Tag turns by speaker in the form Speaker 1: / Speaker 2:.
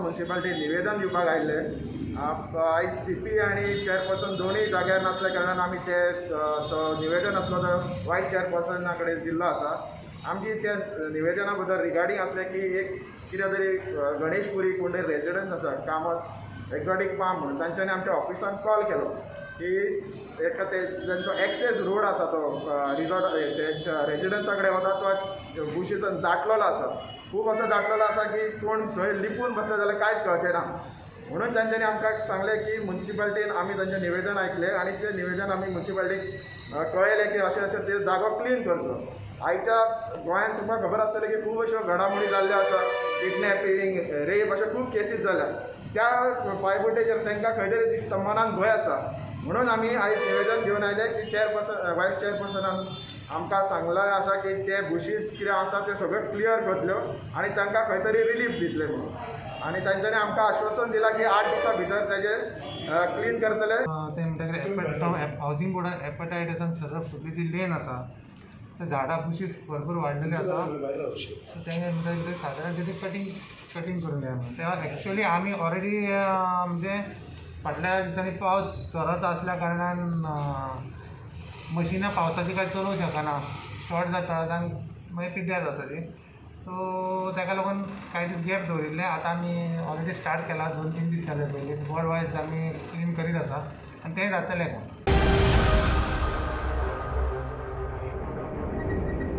Speaker 1: Municipality निवेदन दिवपाक आयिल्ले. आयज सीपी आनी चेअरपर्सन दोनूय जाग्यार नासल्या कारणान आमी ते तो निवेदन आसलो तो वायस चेअरपर्सना कडेन दिल्लो आसा. आमची त्या निवेदना बद्दल रिगार्डींग आसलें की एक कितें तरी गणेशपुरी कोण तरी रेजिडंट आसा, कामत एक्झॉटीक फार्म म्हणून, तांच्यांनी आमच्या ऑफिसान कॉल केलो की एक ते तांचो एक्सेस रोड आसा तो रिजॉर्ट तेंच्या रेजिडन्सा कडेन वता तो बुशीसान दाटलेलो आसा, खूब असो दाटलेलो आसा की कोण थंय लिपून बसले जाल्यार कांयच कळचें ना. म्हणून तांच्यांनी आमकां सांगलें की मुन्सिपालिटीन आमी तांचें निवेदन आयकलें आनी तें निवेदन आमी मुन्सिपालिटीक कळयलें की अशें अशें ते जागो क्लीन करचो. आयच्या गोंयांत तुमकां खबर आसतलें की खूब अश्यो घडामोडी जाल्ल्यो आसा, किडनॅपिंग, रेप अश्यो खूब केसीस जाल्या. त्या पांयबुटेचेर तांकां खंय तरी दिसता मनान भंय आसा, म्हणून आमी आयज निवेदन घेवन आयले की चेअरपर्सन वायस चेअरपर्सनान आमकां सांगलें आसा की ते बुशीस कितें आसा ते सगळें क्लियर करतल्यो आनी तांकां खंय तरी रिलीफ दितले म्हणून. आनी तांच्यांनी आमकां आश्वासन दिलां की 8 दिसां भितर ताजें क्लीन करतले.
Speaker 2: ते म्हणटा हावजींग बोर्डान एपटायटसान सरळ फुडली जी लेन आसा ते झाडां बुशीस भरपूर वाडलेली आसा, सो तेंगे म्हणटा सादारण ती कटींग करून जाय म्हणून. तेव्हा एक्चुअली आमी ऑलरेडी म्हणजे फाटल्या दिसांनी पावस जोराचो आसल्या कारणान मशिनां पावसाची कांय चलोवंक शकना, शॉर्ट जाता आनी मागीर पिड्ड्यार जाता ती. सो ताका लागून कांय दीस गॅप दवरिल्ले. आतां आमी ऑलरेडी स्टार्ट केला, 2-3 दीस जाले पयलीं वॉर्ड वायज आमी क्लीन करीत आसा आनी तें जातलें काम.